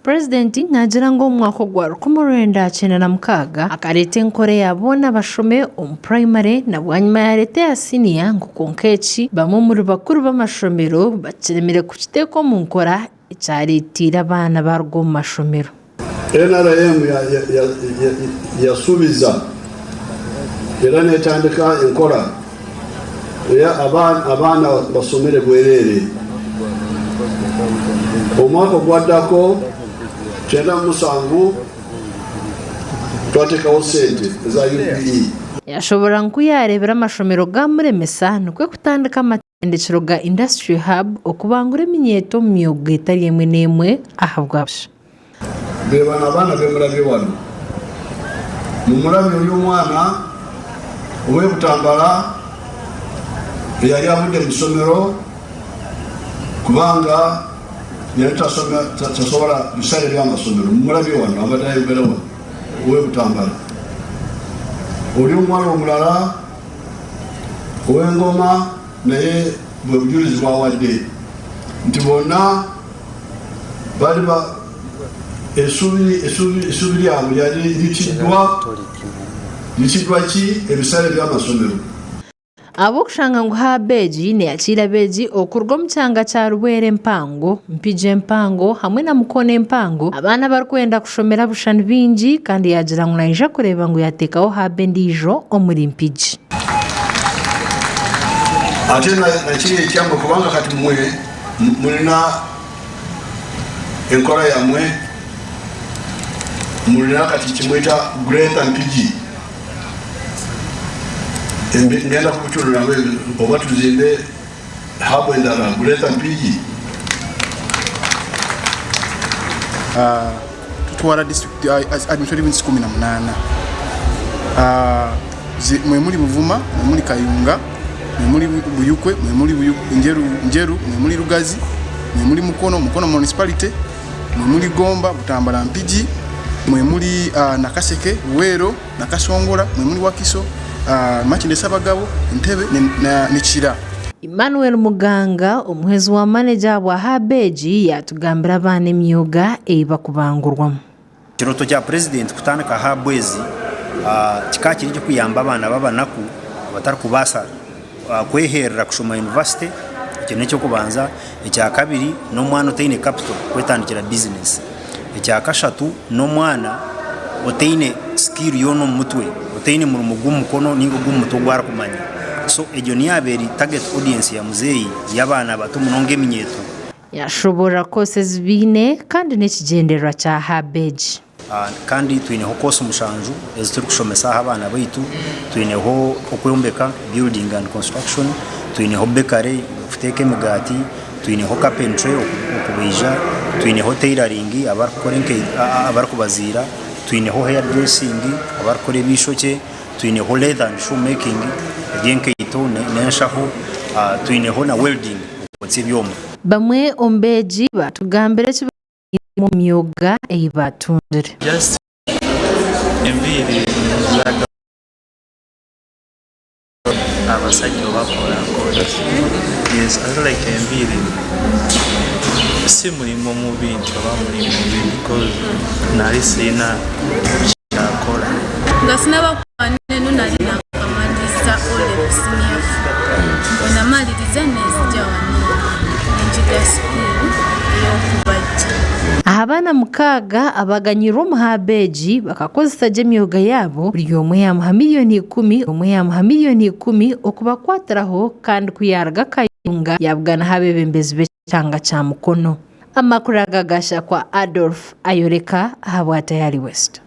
Purezidenti naagira ngu omu mwaka ogwa 1996 akareeta enkora eya boona bashome omu purayimare na bwanyima yaareeta eya siniya ngu kwonka eki bamwe omuri bakuru b'amashomero bakiremire kukiteeka omu nkora ekyareeteire abaana baaruga omu mashomero. NRM yasubiza era netandika enkora eya abaana basomere bwerere. Omwaka ogwaddako 97 twatekawo sente eza UPE. Yashoborora ngu ku yaareebire amashomero gaamuremesa nikwo kutandika amatendekero ga Industry Hub okubangura eminyeeto omu myooga etari emwe n'emwe ahabwa busha. Bebano abaana bemurabye wano. Mumurabye oli omwana owe Butambala eyali avudde mu ssomero kubanga yali tasobola bisale byamasomero. Mumulabye wano abadde ayogera wano owe Butambala. Oli omuwala omulala ow'engoma naye bwe bujulizi bwawadde nti bonna bali ba essuubi lyabwe lyali litiddwa litiddwa ki ebisale by'amasomero. Ahabw'okushanga ngu haabu egi neeyakiira abeegi okuruga omu kyanga kya Rubwera empango, Mpigi empango hamwe na Mukono empango, abaana abarikwenda kushomera busha ni baingi kandi yaagira ngu naija kureeba ngu yaateekaho haabu endiijo omuri Mpigi. Ate nakiri ekyamwe kubanga kati mwe Mulina enkora yamwe, mulina kati kimweta Greater Mpigi. Ngenda kubitunulamu oba tuzimbe hub endala Greater Mpigi. Tutwara district administrative units 18, mwemuli Buvuma, mwemuli Kayunga, mwemuli Buyukwe, mwemuli Njeru, Njeru, mwemuli Lugazi, mwemuli Mukono, Mukono Municipality, mwemuli Gomba, Butambala, Mpigi, mwemuli Nakaseke, Luweero, Nakasongola, mwemuli Wakiso, Makindye Ssabagabo, Entebbe ne Kira. Emmanuel Muganga, omuhwezi wa maneja ahabwa haabu egi yaatugambira abaana emyoga ei bakubangurwamu. Ekirooto kya Purezidenti kutandika haabu ezi kikaba kiri eky'okuyamba abaana b'abanaku abatarikubaasa kweheerera kushoma yunivasite, ekyo n'eky'okubanza. Ekyakabiri n'omwana otaine kapito kwetandikira bizinesi. Ekyakashatu n'omwana otaine sikiiru yoona omu mutwe, otaine murimo gw'omu mukono nainga ogw'omu mutwe ogu arikumanya. So egyo niyo yaabaire eri target audience ya muzeeyi y'abaana bato munonga eminyeeto. Yashoboorora koosi ezi baine kandi n'ekigyendererwa kya hub egi. Kandi twineho koosi mushanju ezi turikushomesa aha abaana baitu. Twineho okwombeka, building and construction, twineho bakery, okuteeka emigaati, twineho carpentry, okubaija, twineho tailoring, abarikukora abarikubaziira, twineho hair dressing, abarikukora eby'eishokye, twineho leather and shoe making, eby'enkaito n'enshaho, twineho na welding, okwotsya ebyoma. Bamwe omu beegi baatugambira eki omu myoga ei baatungire. Just enviiri zaga abasajja obakola kola yes I feel like enviiri si mulimu mubi nti oba mulimu mubi because nali sirina kyakola. Nga sinaba kuba neno nali nakamaliriza O level senior four bwenamaliriza nenzija wano nenjiga school eyokubajja. Aha baana mukaaga abaganyirwe omu haabu egi bakakozesa gye emyoga yaabo, buri omwe yaamuha miriyoni ikumi omwe yaamuha miriyoni ikumi okubakwatiraho kandi ku yaaruga Kayunga yaabuganaho abeebembezi b'ekyanga kya Mukono. Amakuru aga gashakwa Adolf ayoreka ahabwa Tayari West.